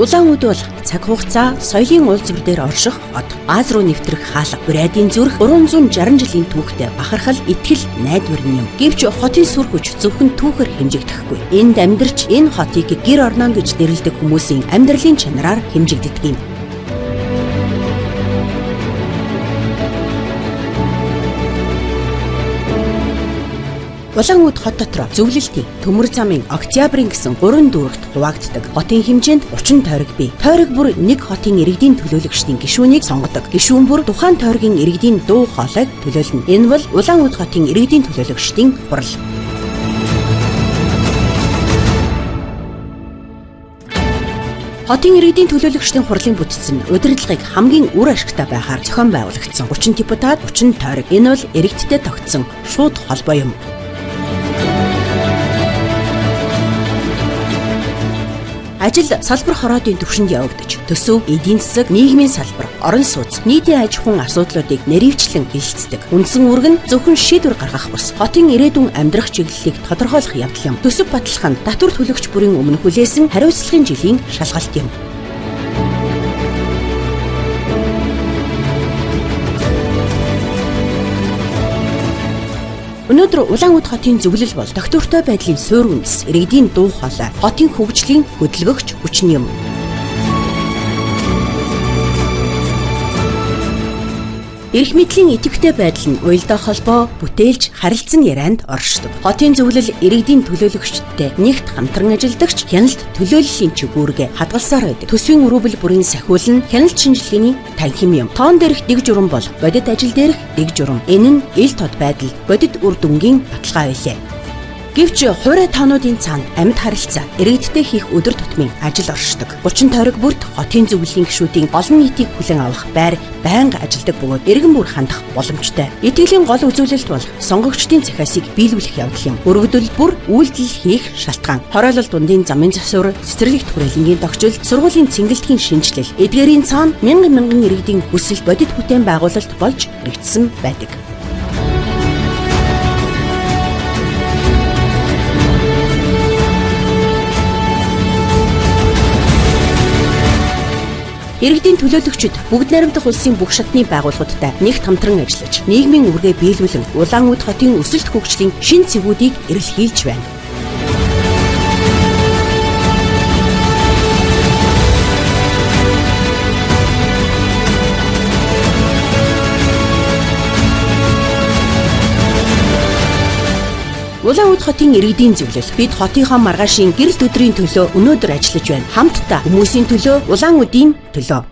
Улаан Үд бол цаг хугацаа соёлын уулзвар дээр орших хот. Аз руу нэвтрэх хаалга, Бурайдын зүрх, 360 жилийн түүхтэй бахархал, итгэл, найдвар юм. Гэвч хотын сүр хүч зөвхөн түүхээр хэмжигдэхгүй. Энд амьдарч энэ хотыг гэр орноо гэж нэрлэдэг хүмүүсийн амьдралын чанараар хэмжигддэг юм. Улаан Үд хот дотор зөвлөлтийн, Төмөр замын, Октябрийн гэсэн 3 дүүрэгт хуваагддаг. Хотын хэмжээнд 30 тойрог бий. Тойрог бүр нэг хотын иргэдийн төлөөлөгчдийн гишүүнийг сонгодог. Гишүүн бүр тухайн тойргийн иргэдийн дуу хоолойг төлөөлнө. Энэ бол Улаан Үд хотын иргэдийн төлөөлөгчдийн хурал. Хотын иргэдийн төлөөлөгчдийн хурлын бүтц нь удирдлагыг хамгийн үр ашигтай байхаар зохион байгуулагдсан. 30 депутат, 30 тойрог. Энэ бол иргэдтэй тогтсон шууд холбоо юм. Ажил салбар хороодын түвшинд явагдаж, төсөв, эдийн засаг, нийгмийн салбар, орон сууц, нийтийн аж ахуйн асуудлуудыг нэрвчлэн хэлэлцдэг. Үндсэн үүрэг нь зөвхөн шийдвэр гаргах бус, хотын ирээдүйн амьдрах чиглэлийг тодорхойлох явдал юм. Төсөв батлах нь татвар төлөгч бүрийн өмнө хүлээсэн хариуцлагын жилийн шалгалт юм. Өнөөдөр Улаан Үд хотын зөвлөл бол тогтвортой байдлын суурь үндэс, иргэдийн дуу хоолой, хотын хөгжлийн хөдөлгөгч хүчин юм. Эрх мэдлийн идэвхтэй байдал нь уялдаа холбоо бүтээлж харилцан ярианд оршдог. Хотын зөвлөл иргэдийн төлөөлөгчдтэй нэгт хамтран ажилладагч хяналт төлөөллийн чигүүргээ хадгалсаар байдаг. Төсвийн өрүүбэл бүрийн сахиул нь хяналт шинжилгээний танхим юм. Тоон дээрх дэг журам бол бодит ажил дээрх дэг журам. Энэ нь ил тод байдал, бодит үр дүнгийн баталгаа байлээ. Гэвч хуурай тоонуудын цаана амьд харилцаа, иргэдтэй хийх өдөр тутмын ажил оршдог. 30 тойрог бүрт хотын зөвлөлийн гишүүдийн олон нийтийг хүлээн авах байр байнга ажилдаг бөгөөд иргэн бүр хандах боломжтой. Итгэлийн гол үзүүлэлт бол сонгогчдын захиасыг биелүүлэх явдал юм. Өргөдөл бүр үйлдэл хийх шалтгаан. Хороолол дундын замын засвар, цэцэрлэгт хүрээлэнгийн тогтчил, сургуулийн цэнгэлтгийн шинэчлэл, эдгээрийн цаана мянган мянган иргэдийн хүсэл бодит бүтээн байгуулалт болж хэрэгжсэн байдаг. Иргэдийн төлөөлөгчид бүгд найрамдах улсын бүх шатны байгууллагуудтай нэгт хамтран ажиллаж, нийгмийн үүргээ биелүүлэн Улаан Үд хотын өсөлт хөгжлийн шинэ цэгүүдийг эрэлхийлж байна. Улаан Үд хотын иргэдийн зөвлөл бид хотынхоо маргаашийн гэрэлт өдрийн төлөө өнөөдөр ажиллаж байна. Хамтдаа хүмүүсийн төлөө, Улаан Үдийн төлөө.